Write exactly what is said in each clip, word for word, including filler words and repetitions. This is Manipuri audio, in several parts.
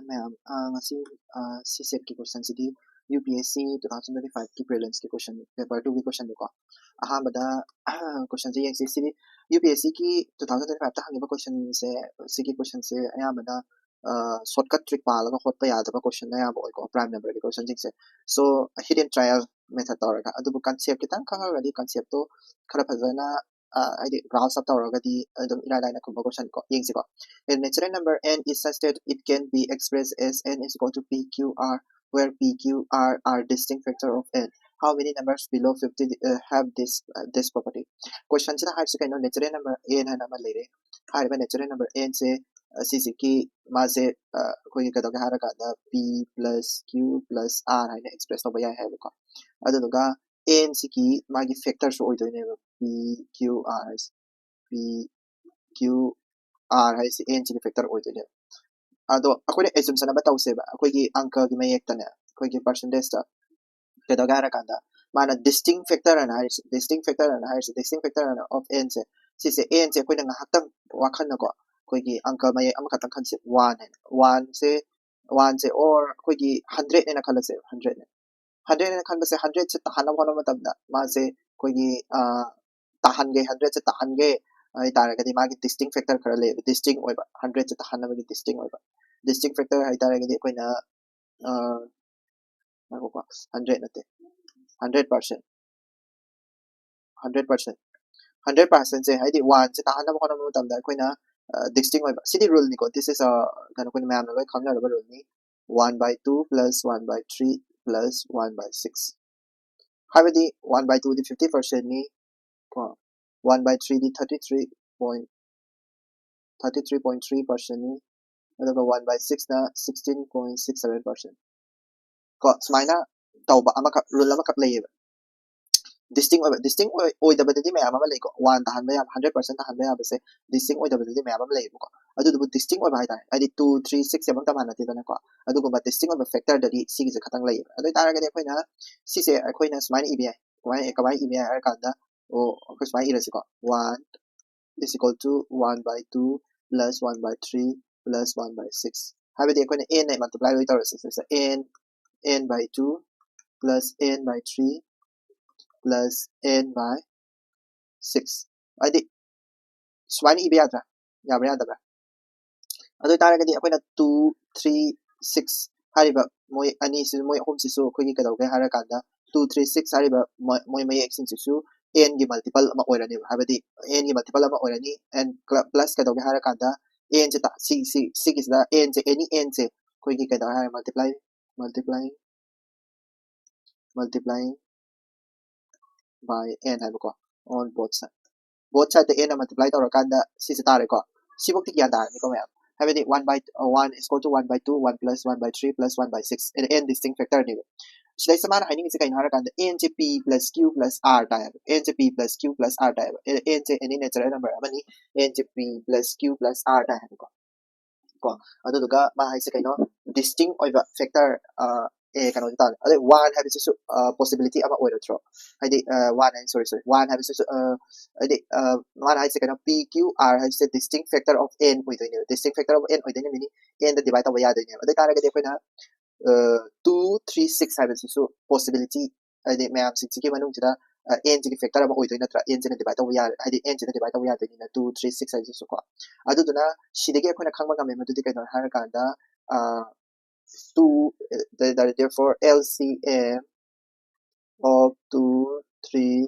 ꯃꯌꯥꯝ, ꯑ, ꯉꯁꯤ, ꯑ, CSAT ꯀꯤ question ꯁꯤꯗꯤ UPSC two thousand twenty five ꯀꯤ prelims ꯀꯤ question, paper two ꯒꯤ question ꯅꯤꯀꯣ꯫ ꯑꯍꯥꯟꯕꯗ, ꯑ, question ꯁꯦ ꯌꯦꯡꯁꯤ꯫ ꯁꯤꯗꯤ UPSC ꯒꯤ two thousand twenty five ꯇ ꯍꯪꯉꯤꯕ question ꯁꯦ, ꯁꯤꯒꯤ question ꯁꯦ ꯑꯌꯥꯝꯕꯅ, ꯑ, shortcut trick ꯄꯥꯜꯂꯒ ꯍꯣꯠꯄ ꯌꯥꯗꯕ question ꯑꯌꯥꯝꯕ ꯑꯣꯏꯀꯣ, prime number ꯒꯤ question ꯁꯤꯡꯁꯦ꯫ So, hidden trial method ꯇꯧꯔꯒ, ꯑꯗꯨꯕꯨ concept ꯈꯤꯇꯪ ꯈꯪꯉꯒꯗꯤ, concept ꯇꯣ ꯈꯔ ꯐꯖꯅ, ꯑ, ꯍꯥꯏꯗꯤ grasp up ꯇꯧꯔꯒꯗꯤ ꯑꯗꯨꯝ ꯏꯔꯥꯏ ꯂꯥꯏꯅ ꯈꯨꯝꯕ question ꯀꯣ꯫ ꯌꯦꯡꯁꯤꯀꯣ꯫ A natural number n is such that it can be expressed as n is equal to p q r, where p q r are distinct factor of n. How many numbers below fifty, uh, have this, uh, this property? Question ꯁꯤꯅ ꯍꯥꯏꯔꯤꯁꯦ ꯀꯩꯅꯣ? Natural number n ꯍꯥꯏꯅ ꯑꯃ ꯂꯩꯔꯦ꯫ ꯍꯥꯏꯔꯤꯕ natural number n ꯁꯦ, ꯑ, ꯁꯤꯁꯤꯒꯤ ꯃꯥꯁꯦ, ꯑ, ꯑꯩꯈꯣꯏꯒꯤ ꯀꯩꯗꯧꯒꯦ ꯍꯥꯏꯔꯀꯥꯟꯗ p plus q plus r ꯍꯥꯏꯅ express ꯇꯧꯕ ꯌꯥꯏ ꯍꯥꯏꯕꯀꯣ꯫ ꯑꯗꯨꯗꯨꯒ n ꯁꯤꯒꯤ ꯃꯥꯒꯤ factor ꯁꯨ ꯑꯣꯏꯗꯣꯏꯅꯦꯕ, p q r ꯍꯥꯏꯁꯦ꯫ P q r ꯍꯥꯏꯁꯦ n ꯁꯤꯒꯤ factor ꯑꯣꯏꯗꯣꯏꯅꯦꯕ꯫ ꯑꯗꯣ ꯑꯩꯈꯣꯏꯅ assumption ꯑꯃ ꯇꯧꯁꯦꯕ, ꯑꯩꯈꯣꯏꯒꯤ ꯑꯪꯀꯒꯤ ꯃꯌꯦꯛꯇꯅꯦ, ꯑꯩꯈꯣꯏꯒꯤ percentage ꯇ ꯀꯩꯗꯧꯒꯦ ꯍꯥꯏꯔꯀꯥꯟꯗ, ꯃꯥꯅ distinct factor ꯑꯅ ꯍꯥꯏꯔꯤꯁꯦ, distinct factor ꯑꯅ ꯍꯥꯏꯔꯤꯁꯦ, distinct factor ꯑꯅ of n ꯁꯦ, ꯁꯤꯁꯦ n ꯁꯦ ꯑꯩꯈꯣꯏꯅ ꯉꯥꯏꯍꯥꯛꯇꯪ ꯋꯥꯈꯜꯅꯀꯣ, ꯑꯩꯈꯣꯏꯒꯤ ꯑꯪꯀ ꯃꯌꯦꯛ ꯑꯃꯈꯛꯇꯪ ꯈꯟꯁꯦ, one ꯍꯥꯏꯅ, one say, one say, or ꯑꯩꯈꯣꯏꯒꯤ hundred ꯍꯥꯏꯅ ꯈꯜꯂꯁꯦ, hundred ꯅꯦ꯫ Hundred ꯍꯥꯏꯅ ꯈꯟꯕꯁꯦ, hundred ꯁꯦ ꯇꯥꯍꯟꯅꯕ ꯍꯣꯠꯅꯕ ꯃꯇꯝꯗ ꯃꯥꯁꯦ ꯑꯩꯈꯣꯏꯒꯤ, ꯑ, ꯇꯥꯍꯟꯒꯦ, hundred ꯁꯦ ꯇꯥꯍꯟꯒꯦ ꯍꯥꯏꯇꯥꯔꯒꯗꯤ, ꯃꯥꯒꯤ distinct factor ꯈꯔ ꯂꯩꯌꯦꯕ, distinct ꯑꯣꯏꯕ, hundred ꯁꯦ ꯇꯥꯍꯟꯅꯕꯒꯤ distinct ꯑꯣꯏꯕ꯫ Distinct factor ꯍꯥꯏꯇꯥꯔꯒꯗꯤ ꯑꯩꯈꯣꯏꯅ, ꯑ, ꯉꯥꯏꯈꯣꯀꯣ, hundred ꯅꯠꯇꯦ, hundred percent, hundred percent, hundred percent ꯁꯦ, ꯍꯥꯏꯗꯤ one ꯁꯦ ꯇꯥꯍꯟꯅꯕ ꯍꯣꯠꯅꯕ ꯃꯇꯝꯗ ꯑꯩꯈꯣꯏꯅ, ꯑ, distinct ꯑꯣꯏꯕ, ꯁꯤꯗꯤ rule ꯅꯤꯀꯣ, this is a, ꯀꯩꯅꯣ, ꯑꯩꯈꯣꯏꯅ ꯃꯌꯥꯝꯅ ꯂꯣꯏ ꯈꯪꯅꯔꯕ rule ꯅꯤ, one by two plus one by three plus one by six꯫ ꯍꯥꯏꯕꯗꯤ one by two D fifty percent ꯅꯤ ꯀꯣ, one by three D thirty three point, thirty three point three percent ꯅꯤ, ꯑꯗꯨꯒ one by six ꯅ sixteen point six seven percent ꯀꯣ꯫ ꯁꯨꯃꯥꯏꯅ ꯇꯧꯕ ꯑꯃꯈꯛ, rule ꯑꯃꯈꯛ ꯂꯩꯌꯦꯕ꯫ Distinct ꯑꯣꯏꯕ, distinct ꯑꯣꯏ-, ꯑꯣꯏꯗꯕꯗꯗꯤ ꯃꯌꯥꯝ ꯑꯃ ꯂꯩꯀꯣ, one ꯇꯥꯍꯟꯕ ꯌꯥꯕ, hundred percent ꯇꯥꯍꯟꯕ ꯌꯥꯕꯁꯦ distinct ꯑꯣꯏꯗꯕꯗꯗꯤ ꯃꯌꯥꯝ ꯑꯃ ꯂꯩꯌꯦꯕꯀꯣ꯫ ꯑꯗꯨꯗꯨꯕꯨ distinct ꯑꯣꯏꯕ ꯍꯥꯏꯇꯥꯔꯦ, ꯍꯥꯏꯗꯤ two, three, six ꯁꯦ ꯑꯃꯠꯇ ꯃꯥꯟꯅꯗꯦꯗꯅꯀꯣ꯫ ꯑꯗꯨꯒꯨꯝꯕ distinct ꯑꯣꯏꯕ factor ꯗꯗꯤ ꯁꯤꯒꯤꯁꯦ ꯈꯇꯪ ꯂꯩꯌꯦꯕ꯫ ꯑꯗꯨ ꯑꯣꯏꯇꯥꯔꯒꯗꯤ ꯑꯩꯈꯣꯏꯅ ꯁꯤꯁꯦ, ꯑꯩꯈꯣꯏꯅ ꯁꯨꯃꯥꯏꯅ ꯏꯕ ꯌꯥꯏ꯫ ꯀꯃꯥꯏꯅ, ꯀꯃꯥꯏꯅ ꯏꯕ ꯌꯥꯏ ꯍꯥꯏꯔ ꯀꯥꯟꯗ, ꯑꯣ, ꯑꯩꯈꯣꯏ ꯁꯨꯃꯥꯏꯅ ꯏꯔꯁꯤꯀꯣ, one is equal to one by two plus one by three plus one by six ꯍꯥꯏꯕꯗꯤ ꯑꯩꯈꯣꯏꯅ n ꯅ multiply ꯂꯣꯏ ꯇꯧꯔꯁꯤ꯫ ꯁꯤꯁꯦ n, n by two plus n by three plus n by six, ꯍꯥꯏꯗꯤ ꯁꯨꯃꯥꯏꯅ ꯏꯕ ꯌꯥꯗ꯭ꯔꯥ? ꯌꯥꯕ꯭ꯔꯥ ꯌꯥꯗꯕ꯭ꯔꯥ? ꯑꯗꯨ ꯑꯣꯏꯇꯥꯔꯒꯗꯤ ꯑꯩꯈꯣꯏꯅ two, three, six ꯍꯥꯏꯔꯤꯕ ꯃꯣꯏ ꯑꯅꯤꯁꯤ, ꯃꯣꯏ ꯑꯍꯨꯝꯁꯤꯁꯨ ꯑꯩꯈꯣꯏꯒꯤ ꯀꯩꯗꯧꯒꯦ ꯍꯥꯏꯔꯀꯥꯟꯗ, two, three, six ꯍꯥꯏꯔꯤꯕ ꯃꯣꯏ ꯃꯌꯦꯛꯁꯤꯡꯁꯤꯁꯨ n ꯒꯤ multiple ꯑꯃ ꯑꯣꯏꯔꯅꯦꯕ꯫ ꯍꯥꯏꯕꯗꯤ n ꯒꯤ multiple ꯑꯃ ꯑꯣꯏꯔꯅꯤ꯫ And plus ꯀꯩꯗꯧꯒꯦ ꯍꯥꯏꯔꯀꯥꯟꯗ n ꯁꯦ ꯁꯤ, ꯁꯤ, ꯁꯤꯒꯤꯁꯤꯗ n ꯁꯦ, any n ꯁꯦ ꯑꯩꯈꯣꯏꯒꯤ ꯀꯩꯗꯧꯔꯦ ꯍꯥꯏꯔ multiply, multiplying, multiplying by n ꯍꯥꯏꯕꯀꯣ, on both side꯫ Both side ꯇ n ꯅ multiply ꯇꯧꯔꯀꯥꯟꯗ ꯁꯤꯁꯦ ꯇꯥꯔꯦꯀꯣ꯫ ꯁꯤꯐꯧꯗꯤ ꯒ꯭ꯌꯥꯟ ꯇꯥꯔꯅꯤꯀꯣ ꯃꯌꯥꯝ꯫ ꯍꯥꯏꯕꯗꯤ one by, one is equal to one by two, one plus one by three plus one by six, n, n distinct factor ꯅꯦꯕ꯫ ꯁꯤꯗꯩꯁꯤꯗ ꯃꯥꯅ ꯍꯥꯏꯅꯤꯡꯉꯤꯁꯦ ꯀꯩꯅꯣ ꯍꯥꯏꯔꯀꯥꯟꯗ, n ꯁꯦ p plus q plus r ꯇꯥꯏ ꯍꯥꯏꯕ꯫ N ꯁꯦ p plus q plus r ꯇꯥꯏ ꯍꯥꯏꯕ꯫ N ꯁꯦ any natural number ꯑꯃꯅꯤ꯫ N ꯁꯦ p plus q plus r ꯇꯥꯏ ꯍꯥꯏꯕꯀꯣ꯫ ꯀꯣ, ꯑꯗꯨꯗꯨꯒ ꯃꯥ ꯍꯥꯏꯁꯦ ꯀꯩꯅꯣ, distinct ꯑꯣꯏꯕ factor, ꯑ, ꯑꯦ, ꯀꯩꯅꯣꯗꯤ ꯇꯥꯔꯦ꯫ ꯑꯗꯩ one ꯍꯥꯏꯕꯁꯤꯁꯨ, ꯑ, possibility ꯑꯃ ꯑꯣꯏꯔꯗ꯭ꯔꯣ? ꯍꯥꯏꯗꯤ, ꯑ, one ꯍꯥꯏ, sorry, sorry, one ꯍꯥꯏꯕꯁꯤꯁꯨ, ꯑ, ꯍꯥꯏꯗꯤ, ꯑ, ꯃꯥꯅ ꯍꯥꯏꯁꯦ ꯀꯩꯅꯣ, p q r ꯍꯥꯏꯕꯁꯦ distinct factor of n ꯑꯣꯏꯗꯣꯏꯅꯦꯕ꯫ Distinct factor of n ꯑꯣꯏꯗꯣꯏꯅꯦ, meaning n ꯗ divide ꯇꯧꯕ ꯌꯥꯗꯣꯏꯅꯦꯕ꯫ ꯑꯗꯨ ꯑꯣꯏꯇꯥꯔꯒꯗꯤ ꯑꯩꯈꯣꯏꯅ, ꯑ, two, three, six ꯍꯥꯏꯕꯁꯤꯁꯨ possibility, ꯍꯥꯏꯗꯤ ꯃꯌꯥꯝꯁꯤꯡꯁꯤꯒꯤ ꯃꯅꯨꯡꯁꯤꯗ, ꯑ, n ꯁꯤꯒꯤ factor ꯑꯃ ꯑꯣꯏꯗꯣꯏ ꯅꯠꯇ꯭ꯔꯥ? N ꯁꯤꯅ divide ꯇꯧꯕ ꯌꯥꯔꯦ, ꯍꯥꯏꯗꯤ n ꯁꯤꯅ divide ꯇꯧꯕ ꯌꯥꯗꯣꯏꯅꯤꯅ, two, three, six ꯍꯥꯏꯁꯤꯁꯨ ꯀꯣ꯫ ꯑꯗꯨꯗꯨꯅ ꯁꯤꯗꯒꯤ ꯑꯩꯈꯣꯏꯅ ꯈꯪꯕ ꯉꯝꯃꯦ ꯃꯗꯨꯗꯤ ꯀꯩꯅꯣ ꯍꯥꯏꯔꯀꯥꯟꯗ, ꯑ, two, uh, the, the, therefore L C M of two, three,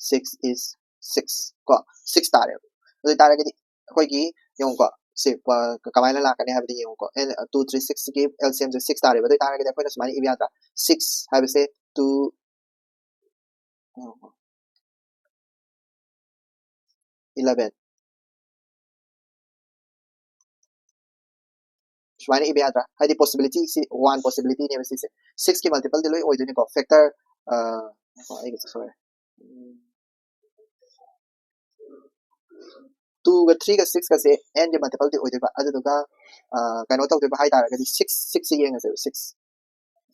six is six ꯀꯣ, six ꯇꯥꯔꯦꯕ꯫ ꯑꯗꯨ ꯑꯣꯏꯇꯥꯔꯒꯗꯤ ꯑꯩꯈꯣꯏꯒꯤ, ꯌꯦꯡꯉꯨꯀꯣ, ꯁꯤ ꯀ-, ꯀꯃꯥꯏꯅ ꯂꯥꯛꯀꯅꯤ ꯍꯥꯏꯕꯗꯤ ꯌꯦꯡꯉꯨꯀꯣ, n, two, three, six ꯀꯤ L C M ꯁꯦ six ꯇꯥꯔꯦꯕ꯫ ꯑꯗꯨ ꯑꯣꯏꯇꯥꯔꯒꯗꯤ ꯑꯩꯈꯣꯏꯅ ꯁꯨꯃꯥꯏꯅ ꯏꯕ ꯌꯥꯗ꯭ꯔꯥ? Six ꯍꯥꯏꯕꯁꯦ two, eleven ꯁꯨꯃꯥꯏꯅ ꯏꯕ ꯌꯥꯗ꯭ꯔꯥ? ꯍꯥꯏꯗꯤ possibility ꯁꯤ one possibility ꯅꯦꯕ ꯁꯤꯁꯦ꯫ Six ꯀꯤ multiple ꯗꯤ ꯂꯣꯏ ꯑꯣꯏꯗꯣꯏꯅꯤꯀꯣ꯫ Factor, ꯑ, ꯉꯥꯏꯈꯣ, ꯑꯩꯒꯤꯁꯦ ꯁꯣꯏꯔꯦ꯫ ꯎꯝ, two ꯒ three ꯒ six ꯀꯁꯦ n ꯒꯤ multiple ꯗꯤ ꯑꯣꯏꯗꯣꯏꯕ꯫ ꯑꯗꯨꯗꯨꯒ, ꯑ, ꯀꯩꯅꯣ ꯇꯧꯗꯣꯏꯕ ꯍꯥꯏꯇꯥꯔꯒꯗꯤ six, six ꯁꯦ ꯌꯦꯡꯉꯁꯦꯕ, six꯫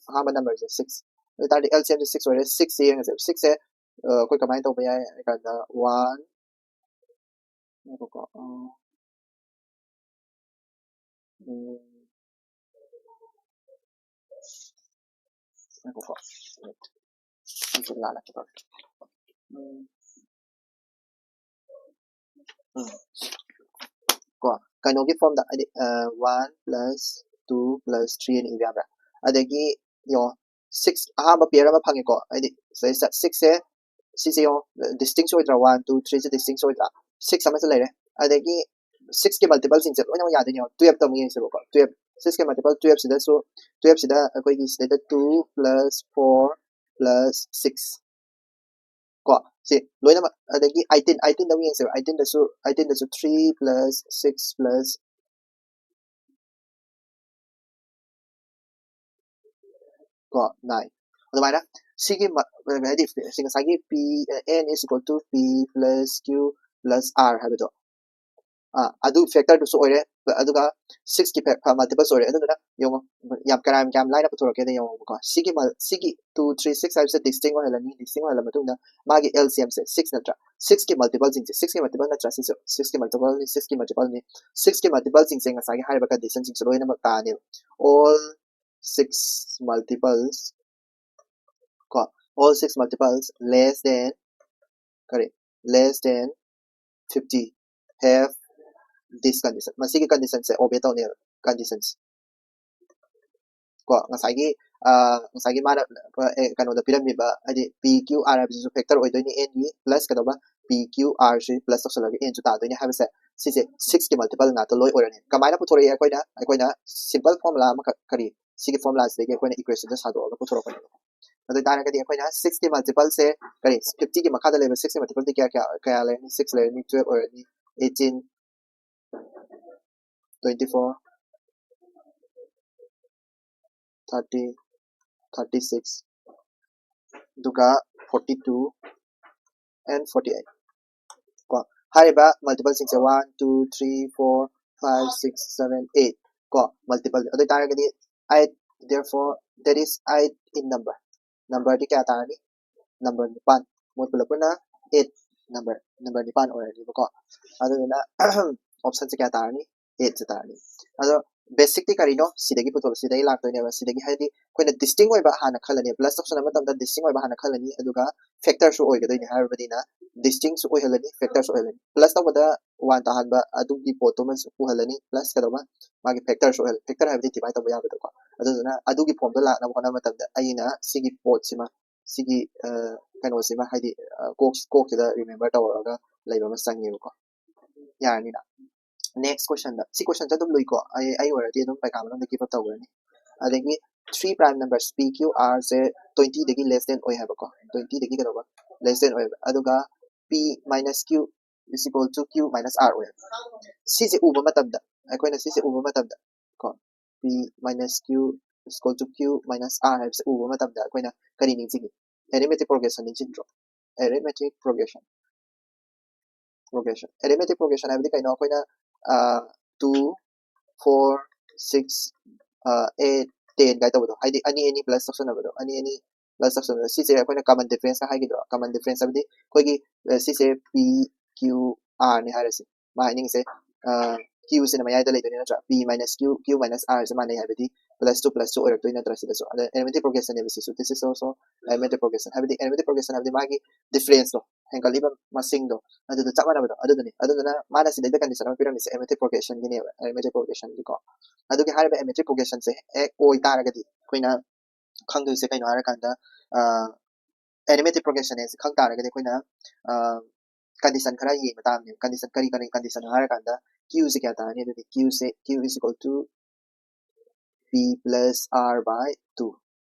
ꯑꯍꯥꯟꯕ number ꯁꯦ six꯫ ꯑꯗꯨ ꯑꯣꯏꯇꯥꯔꯗꯤ L C M ꯁꯦ six ꯑꯣꯏꯔꯦ꯫ Six ꯁꯦ ꯌꯦꯡꯉꯁꯦꯕ꯫ Six ꯁꯦ, ꯑ, ꯑꯩꯈꯣꯏ ꯀꯃꯥꯏꯅ ꯇꯧꯕ ꯌꯥꯏ ꯍꯥꯏ ꯀꯥꯟꯗ, one, ꯉꯥꯏꯈꯣꯀꯣ, ꯑ, ꯎꯝ, ꯉꯥꯏꯈꯣꯀꯣ, ꯑꯩꯁꯦ ꯂꯥꯜꯂꯛꯀꯦ ꯇꯧꯔꯦ꯫ ꯎꯝ꯫ ꯎꯝ꯫ ꯀꯣ, ꯀꯩꯅꯣꯒꯤ ꯐꯣꯝꯗ, ꯍꯥꯏꯗꯤ, one plus two plus three ꯑꯅ ꯏꯕ ꯌꯥꯕ꯭ꯔꯥ? ꯑꯗꯒꯤ ꯌꯦꯡꯉꯣ, ꯁꯤꯛꯁ, ꯑꯍꯥꯟꯕ ꯄꯤꯌꯔ ꯑꯃ ꯐꯪꯉꯦꯀꯣ, ꯍꯥꯏꯗꯤ ꯁꯤꯗꯩꯁꯤꯗ ꯁꯤꯛꯁꯁꯦ, ꯁꯤꯁꯦ ꯌꯦꯡꯉꯣ, ꯗꯤꯁꯇꯤꯡꯁꯨ ꯑꯣꯏꯗ꯭ꯔꯥ? ꯋꯥꯟ, ꯇꯨ, ꯊ꯭ꯔꯤꯁꯦ ꯗꯤꯁꯇꯤꯡꯁꯨ ꯑꯣꯏꯗ꯭ꯔꯥ? ꯁꯤꯛꯁ ꯑꯃꯁꯨ ꯂꯩꯔꯦ꯫ ꯑꯗꯒꯤ ꯁꯤꯛꯁꯀꯤ ꯃꯜꯇꯤꯄꯜꯁꯤꯡꯁꯦ ꯂꯣꯏꯅꯃꯛ ꯌꯥꯗꯣꯏꯅꯦ꯫ ꯇꯨꯌꯦꯜꯞꯇ ꯑꯃꯨꯛ ꯌꯦꯡꯁꯦꯕꯀꯣ꯫ ꯇꯨꯌꯦꯜꯞ, ꯁꯤꯛꯁꯀꯤ ꯃꯜꯇꯤꯄꯜ ꯇꯨꯌꯦꯜꯞꯁꯤꯗꯁꯨ, ꯇꯨꯌꯦꯜꯞꯁꯤꯗ ꯑꯩꯈꯣꯏꯒꯤ ꯁꯤꯗꯩꯗ two plus four plus six ꯀꯣ, ꯁꯤ ꯂꯣꯏꯅꯃꯛ, ꯑꯗꯒꯤ ꯑꯩꯠꯇꯤꯟ, ꯑꯩꯠꯇꯤꯟꯗ ꯑꯃꯨꯛ ꯌꯦꯡꯁꯦꯕ꯫ ꯑꯩꯠꯇꯤꯟꯗꯁꯨ, ꯑꯩꯠꯇꯤꯟꯗꯁꯨ three plus six plus ꯀꯣ, nine꯫ ꯑꯗꯨꯃꯥꯏꯅ ꯁꯤꯒꯤ ꯃ-, ꯍꯥꯏꯗꯤ ꯁꯤ ꯉꯁꯥꯏꯒꯤ P, N is equal to P plus Q plus R ꯍꯥꯏꯕꯗꯣ, ꯑꯥ, ꯑꯗꯨ ꯐꯦꯛꯇꯔꯗꯨꯁꯨ ꯑꯣꯏꯔꯦ꯫ ꯑꯗꯨꯒ ꯁꯤꯛꯁꯀꯤ ꯐꯦ-, ꯐ-, ꯃꯜꯇꯤꯄꯜꯁ ꯑꯣꯏꯔꯦ꯫ ꯑꯗꯨꯗꯨꯅ ꯌꯦꯡꯉꯣ, ꯌꯥꯝ ꯀꯌꯥꯝ, ꯀꯌꯥꯝ ꯂꯥꯏꯅ ꯄꯨꯊꯣꯔꯛꯀꯦꯗ ꯌꯦꯡꯉꯣꯕꯀꯣ꯫ ꯁꯤꯒꯤ ꯃꯜ-, ꯁꯤꯒꯤ two, three, six ꯍꯥꯏꯕꯁꯦ ꯗꯤꯁꯇꯤꯡ ꯑꯣꯏꯍꯜꯂꯅꯤ꯫ ꯗꯤꯁꯇꯤꯡ ꯑꯣꯏꯍꯜꯂ ꯃꯇꯨꯡꯗ ꯃꯥꯒꯤ L C M ꯁꯦ ꯁꯤꯛꯁ ꯅꯠꯇ꯭ꯔꯥ? ꯁꯤꯛꯁꯀꯤ ꯃꯜꯇꯤꯄꯜꯁꯤꯡꯁꯦ, ꯁꯤꯛꯁꯀꯤ ꯃꯜꯇꯤꯄꯜ ꯅꯠꯇ꯭ꯔꯥ? ꯁꯤꯁꯨ ꯁꯤꯛꯁꯀꯤ ꯃꯜꯇꯤꯄꯜꯅꯤ, ꯁꯤꯛꯁꯀꯤ ꯃꯜꯇꯤꯄꯜꯅꯤ꯫ ꯁꯤꯛꯁꯀꯤ ꯃꯜꯇꯤꯄꯜꯁꯤꯡꯁꯦ ꯉꯁꯥꯏꯒꯤ ꯍꯥꯏꯔꯤꯕ ꯀꯟꯗꯤꯁꯟꯁꯤꯡꯁꯦ ꯂꯣꯏꯅꯃꯛ ꯇꯥꯅꯦꯕ꯫ All six multiples ꯀꯣ, all six multiples less than, ꯀꯔꯤ, less than fifty have this condition꯫ ꯃꯁꯤꯒꯤ ꯀꯟꯗꯤꯁꯟꯁꯦ ꯑꯣꯕꯦ ꯇꯧꯅꯦꯕ, ꯀꯟꯗꯤꯁꯟꯁ ꯀꯣ꯫ ꯉꯁꯥꯏꯒꯤ, ꯑ, ꯉꯁꯥꯏꯒꯤ ꯃꯥꯅ, ꯑ, ꯑꯦ, ꯀꯩꯅꯣꯗ ꯄꯤꯔꯝꯃꯤꯕ, ꯍꯥꯏꯗꯤ P Q R ꯍꯥꯏꯕꯁꯤꯁꯨ ꯐꯦꯛꯇꯔ ꯑꯣꯏꯗꯣꯏꯅꯤ, N ꯒꯤ ꯄ꯭ꯂꯁ ꯀꯩꯗꯧꯕ, P Q R ꯁꯤ ꯄ꯭ꯂꯁ ꯇꯧꯁꯜꯂꯒ N ꯁꯨ ꯇꯥꯗꯣꯏꯅꯤ ꯍꯥꯏꯕꯁꯦ, ꯁꯤꯁꯦ ꯁꯤꯛꯁꯀꯤ ꯃꯜꯇꯤꯄꯜ ꯉꯥꯛꯇ ꯂꯣꯏ ꯑꯣꯏꯔꯅꯤ꯫ ꯀꯃꯥꯏꯅ ꯄꯨꯊꯣꯔꯛꯏ? ꯑꯩꯈꯣꯏꯅ, ꯑꯩꯈꯣꯏꯅ ꯁꯤꯝꯄꯜ ꯐꯣꯔꯃꯨꯂꯥ ꯑꯃꯈꯛ, ꯀꯔꯤ, ꯁꯤꯒꯤ ꯐꯣꯔꯃꯨꯂꯥꯁꯤꯗꯒꯤ ꯑꯩꯈꯣꯏꯅ ꯏꯀ꯭ꯋꯦꯁꯟꯗ ꯁꯥꯗꯣꯛꯑꯒ ꯄꯨꯊꯣꯔꯛꯄꯅꯦꯕ꯫ ꯑꯗꯨ ꯑꯣꯏꯇꯥꯔꯒꯗꯤ ꯑꯩꯈꯣꯏꯅ ꯁꯤꯛꯁꯀꯤ ꯃꯜꯇꯤꯄꯜꯁꯦ, ꯀꯔꯤ, ꯐꯤꯐꯇꯤꯒꯤ ꯃꯈꯥꯗ ꯂꯩꯕ ꯁꯤꯛꯁꯀꯤ ꯃꯜꯇꯤꯄꯜꯗꯤ ꯀꯌꯥ, ꯀꯌꯥ, ꯀꯌꯥ ꯂꯩꯔꯅꯤ? ꯁꯤꯛꯁ ꯂꯩꯔꯅꯤ, ꯇꯨꯌꯦꯜꯞ ꯑꯣꯏꯔꯅꯤ, eighteen, twenty four, thirty, thirty six, ꯑꯗꯨꯒ forty two and forty eight ꯀꯣ꯫ ꯍꯥꯏꯔꯤꯕ ꯃꯜꯇꯤꯄꯜꯁꯤꯡꯁꯦ one, two, three, four, five, six, seven, eight ꯀꯣ, ꯃꯜꯇꯤꯄꯜ꯫ ꯑꯗꯨ ꯑꯣꯏꯇꯥꯔꯒꯗꯤ eight, therefore that is eight in number꯫ ꯅꯝꯕꯔꯗꯤ ꯀꯌꯥ ꯇꯥꯔꯅꯤ? ꯅꯝꯕꯔ ꯅꯤꯄꯥꯟ꯫ ꯃꯣꯏ ꯄꯨꯂꯞ ꯄꯨꯟꯅ eight, ꯅꯝꯕꯔ, ꯅꯝꯕꯔ ꯅꯤꯄꯥꯟ ꯑꯣꯏꯔꯅꯤꯕꯀꯣ꯫ ꯑꯗꯨꯗꯨꯅ ꯑꯣꯞꯁꯟꯁꯦ ꯀꯌꯥ ꯇꯥꯔꯅꯤ? Eight ꯁꯦ ꯇꯥꯔꯅꯤ꯫ ꯑꯗꯣ ꯕꯦꯁꯤꯛꯇꯤ ꯀꯔꯤꯅꯣ? ꯁꯤꯗꯒꯤ ꯄꯨꯊꯣꯛ ꯁꯤꯗꯒꯤ ꯂꯥꯛꯇꯣꯏꯅꯦꯕ꯫ ꯁꯤꯗꯒꯤ ꯍꯥꯏꯗꯤ ꯑꯩꯈꯣꯏꯅ ꯗꯤꯁꯇꯤꯡ ꯑꯣꯏꯕ ꯍꯥꯟꯅ ꯈꯜꯂꯅꯤ, ꯄ꯭ꯂꯁ ꯇꯧꯁꯟꯅꯕ ꯃꯇꯝꯗ ꯗꯤꯁꯇꯤꯡ ꯑꯣꯏꯕ ꯍꯥꯟꯅ ꯈꯜꯂꯅꯤ, ꯑꯗꯨꯒ ꯐꯦꯛꯇꯔꯁꯨ ꯑꯣꯏꯒꯗꯣꯏꯅꯤ ꯍꯥꯏꯔꯕꯅꯤꯅ ꯗꯤꯁꯇꯤꯡꯁꯨ ꯑꯣꯏꯍꯜꯂꯅꯤ, ꯐꯦꯛꯇꯔꯁꯨ ꯑꯣꯏꯍꯜꯂꯅꯤ꯫ ꯄ꯭ꯂꯁ ꯇꯧꯕꯗ ꯋꯥꯟ ꯇꯥꯍꯟꯕ ꯑꯗꯨꯒꯤ ꯄꯣꯠꯇꯨꯃꯁꯨ ꯎꯍꯜꯂꯅꯤ, ꯄ꯭ꯂꯁ ꯀꯩꯗꯧꯕ, ꯃꯥꯒꯤ ꯐꯦꯛꯇꯔꯁꯨ ꯑꯣꯏꯍꯜꯂꯅꯤ꯫ ꯐꯦꯛꯇꯔ ꯍꯥꯏꯕꯗꯤ ꯗꯤꯚꯥꯏꯠ ꯇꯧꯕ ꯌꯥꯕꯗꯣꯀꯣ꯫ ꯑꯗꯨꯗꯨꯅ ꯑꯗꯨꯒꯤ ꯐꯣꯝꯗꯣ ꯂꯥꯛꯅꯕ ꯍꯣꯠꯅꯕ ꯃꯇꯝꯗ ꯑꯩꯅ ꯁꯤꯒꯤ ꯄꯣꯠꯁꯤꯃ, ꯁꯤꯒꯤ ꯀꯩꯅꯣꯁꯤꯃ ꯍꯥꯏꯗꯤ ꯀꯣꯛ ꯀꯣꯛꯁꯤꯗ ꯔꯤꯃꯦꯝꯕꯔ ꯇꯧꯔꯒ ꯂꯩꯕ ꯑꯃ ꯆꯪꯉꯦꯕꯀꯣ꯫ ꯌꯥꯔꯅꯤꯅ꯫ ꯅꯦꯛꯁ ꯀꯣꯏꯁꯟꯗ, ꯁꯤ ꯀꯣꯏꯁꯟꯁꯦ ꯑꯗꯨꯝ ꯂꯨꯏꯀꯣ꯫ ꯑꯩ ꯑꯩ ꯑꯣꯏꯔꯗꯤ ꯑꯗꯨꯝ ꯄꯩꯈꯥ ꯃꯅꯨꯡꯗ ꯒꯤꯞ ꯑꯞ ꯇꯧꯈ꯭ꯔꯅꯤ꯫ ꯑꯗꯒꯤ three prime numbers P Q ꯑꯥꯔꯁꯦ ꯇ꯭ꯋꯦꯟꯇꯤꯗꯒꯤ ꯂꯦꯁ ꯗꯦꯟ ꯑꯣꯏ ꯍꯥꯏꯕꯀꯣ꯫ ꯇ꯭ꯋꯦꯟꯇꯤꯗꯒꯤ ꯀꯩꯗꯧꯕ, ꯂꯦꯁ ꯗꯦꯟ ꯑꯣꯏꯕ꯫ ꯑꯗꯨꯒ P minus Q is equal to Q minus R ꯑꯣꯏ꯫ ꯁꯤꯁꯦ ꯎꯕ ꯃꯇꯝꯗ, ꯑꯩꯈꯣꯏꯅ ꯁꯤꯁꯦ ꯎꯕ ꯃꯇꯝꯗ ꯀꯣ, P minus Q is equal to Q minus R ꯍꯥꯏꯕꯁꯦ ꯎꯕ ꯃꯇꯝꯗ ꯑꯩꯈꯣꯏꯅ ꯀꯔꯤ ꯅꯤꯡꯁꯤꯡꯉꯤ? ꯑꯦꯔꯤꯃꯦꯇꯤꯛ ꯄ꯭ꯔꯣꯒ꯭ꯔꯦꯁꯟ ꯅꯤꯡꯁꯤꯡꯗ꯭ꯔꯣ? Arithmetic progression progression arithmetic progression ꯍꯥꯏꯕꯗꯤ ꯀꯩꯅꯣ? ꯑꯩꯈꯣꯏꯅ two, four, six, eight, ten ꯀꯥꯏ ꯇꯧꯕꯗꯣ, ꯍꯥꯏꯗꯤ ꯑꯅꯤ ꯑꯅꯤ ꯄ꯭ꯂꯁ ꯇꯧꯁꯟꯅꯕꯗꯣ, ꯑꯅꯤ ꯑꯅꯤ ꯄ꯭ꯂꯁ ꯇꯧꯁꯟꯅꯕꯗꯣ, ꯁꯤꯁꯦ ꯑꯩꯈꯣꯏꯅ ꯀꯃꯟ ꯗꯤꯐ꯭ꯔꯦꯟꯁꯀ ꯍꯥꯏꯈꯤꯗ꯭ꯔꯣ? ꯀꯃꯟ ꯗꯤꯐ꯭ꯔꯦꯟꯁ ꯍꯥꯏꯕꯗꯤ ꯑꯩꯈꯣꯏꯒꯤ ꯁꯤꯁꯦ ꯄꯤ ꯀ꯭ꯌꯨ ꯑꯥꯔꯅꯤ ꯍꯥꯏꯔꯁꯤ꯫ ꯃꯥ ꯍꯥꯏꯅꯤꯡꯉꯤꯁꯦ ꯀ꯭ꯌꯨꯁꯤꯅ ꯃꯌꯥꯏꯗ ꯂꯩꯗꯣꯏꯅꯤ ꯅꯠꯇ꯭ꯔꯥ? ꯄꯤ ꯃꯥꯏꯅꯁ ꯀ꯭ꯌꯨ, ꯀ꯭ꯌꯨ ꯃꯥꯏꯅꯁ ꯑꯥꯔꯁꯦ ꯃꯥꯟꯅꯩ ꯍꯥꯏꯕꯗꯤ ꯄ꯭ꯂꯁ ꯇꯨ ꯄ꯭ꯂꯁ ꯇꯨ ꯑꯣꯏꯔꯛꯇꯣꯏ ꯅꯠꯇ꯭ꯔꯥ? ꯁꯤꯗꯁꯨ ꯑꯗ ꯑꯦꯔꯤꯃꯦꯇꯤꯛ ꯄ꯭ꯔꯣꯒ꯭ꯔꯦꯁꯟꯅꯦꯕ ꯁꯤꯁꯨ꯫ This is also arithmetic progression ꯍꯥꯏꯕꯗꯤ ꯑꯦꯔꯤꯃꯦꯇꯤꯛ ꯄ꯭ꯔꯣꯒ꯭ꯔꯦꯁꯟ ꯍꯥꯏꯕꯗꯤ ꯃꯥꯒꯤ ꯗꯤꯐ꯭ꯔꯦꯟꯁꯇꯣ, ꯍꯦꯟꯒꯠꯂꯤꯕ ꯃꯁꯤꯡꯗꯣ, ꯑꯗꯨꯗ ꯆꯞ ꯃꯥꯟꯅꯕꯗꯣ ꯑꯗꯨꯗꯨꯅꯤ꯫ ꯑꯗꯨꯗꯨꯅ ꯃꯥꯅ ꯁꯤꯗꯩꯗ ꯀꯟꯗꯤꯁꯟ ꯑꯃ ꯄꯤꯔꯝꯃꯤꯁꯦ ꯑꯦꯔꯤꯃꯦꯇꯤꯛ ꯄ꯭ꯔꯣꯒ꯭ꯔꯦꯁꯟꯒꯤꯅꯦꯕ, ꯑꯦꯔꯤꯃꯦꯇꯤꯛ ꯄ꯭ꯔꯣꯒ꯭ꯔꯦꯁꯟꯒꯤꯀꯣ꯫ ꯑꯗꯨꯒꯤ ꯍꯥꯏꯔꯤꯕ ꯑꯦꯔꯤꯃꯦꯇꯤꯛ ꯄ꯭ꯔꯣꯒ꯭ꯔꯦꯁꯟꯁꯦ ꯍꯦꯛ ꯑꯣꯏ ꯇꯥꯔꯒꯗꯤ ꯑꯩꯈꯣꯏꯅ ꯈꯪꯗꯣꯏꯁꯦ ꯀꯩꯅꯣ ꯍꯥꯏꯔꯀꯥꯟꯗ ꯑꯦꯔꯤꯃꯦꯇꯤꯛ ꯄ꯭ꯔꯣꯒ꯭ꯔꯦꯁꯟ ꯍꯥꯏꯁꯦ ꯈꯪ ꯇꯥꯔꯒꯗꯤ ꯑꯩꯈꯣꯏꯅ ꯀꯟꯗꯤꯁꯟ ꯈꯔ ꯌꯦꯡꯕ ꯇꯥꯕꯅꯦꯕ꯫ ꯀꯟꯗꯤꯁꯟ ꯀꯔꯤ ꯀꯔꯤ ꯀꯟꯗꯤꯁꯟ ꯍꯥꯏꯔꯀꯥꯟꯗ ꯀ꯭ꯌꯨꯁꯦ ꯀꯌꯥ ꯇꯥꯔꯅꯤ? ꯑꯗꯨꯗꯤ ꯀ꯭ꯌꯨꯁꯦ q is equal to p plus r by two,